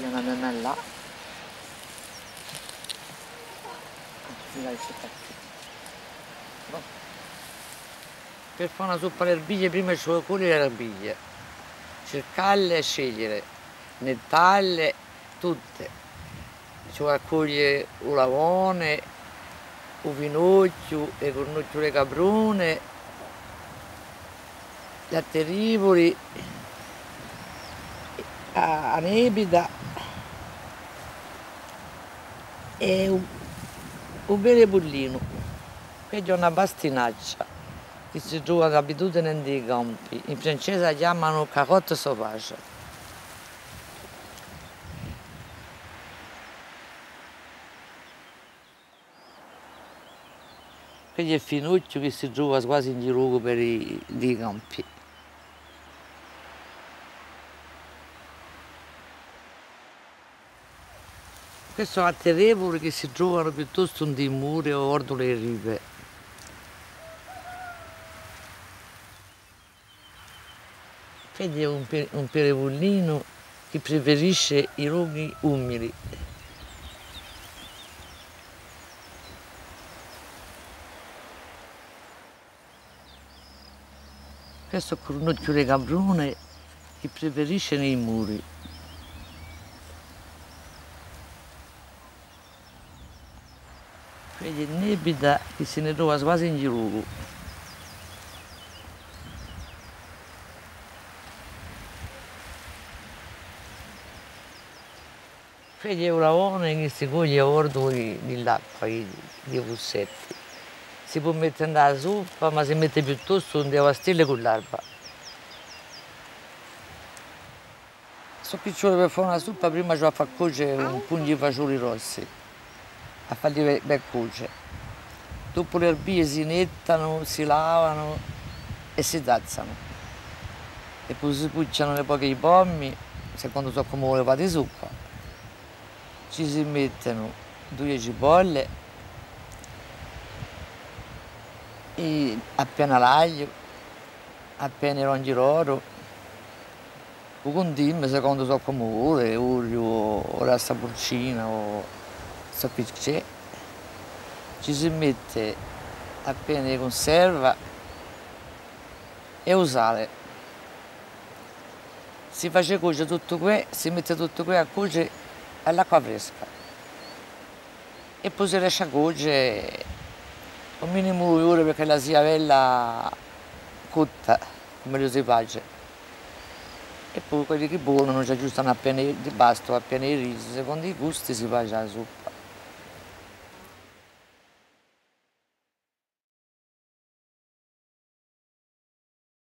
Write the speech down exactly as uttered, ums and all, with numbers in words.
Una memella. Là ci sta. Bon. Per fà una suppa d'erbiglie, prima ci vole à coglie l'erbiglie, circalle è scegliere, nettalle, tutte. Ci vole à coglie u lavone, u finocchju, e curnucchjule caprune, l'atterivuli, a, a nebita è u, u perevullinu. Quì ci hè una pastinaccia chì si trova d'abitudine in i campi. In francese a chjamanu carotte sauvage. Quì ci hè u finocchju chì si trova guasi in ogni locu per i, i campi. Questi sò atterevuli chì si trovanu piuttostu in i muri o orduli di rive. Quì ci hè un pe-, un perevullinu chì preferisce i lochi umidi. Questu hè u curnucchju di caprune chì preferisce i muri. Quì ci hè nebita chì si ne trova guasi in ogni locu. Quì ci hè u lavone chì si coglie à bordu di, di l'acqua, di, di i fussetti. Si pò mette in a suppa, ma si mette piuttostu in e pastelle cù l'alba. Ciò chì ci vole per fà una suppa, prima ci vole à fà coce un pugnu di fasgioli rossi, à falli bè, bè coce. Dopu l'erbiglie si nettanu, si lavanu è si tazzanu. È po si puccianu un pocu di pomi, secondu ciò cumu vole fà di suppa. Ci si mettenu duie cipolle, è appena l'agliu, appena i longhi d'oru, u cundimentu secondu ciò cumu vole, oliu o grassa purcina o ciò chì ci hè. Ci si mette appena di cunserva è u sale. Si face coce tuttu què, si mette tuttu què à coce à l'acqua fresca. È po si lascia coce un minimu d'ore perch'ella sia bella cotta, cum'ellu si face. È po quelli chì volenu ci aghjustanu appena di pastu, appena di risu, secondu i gusti si face a suppa.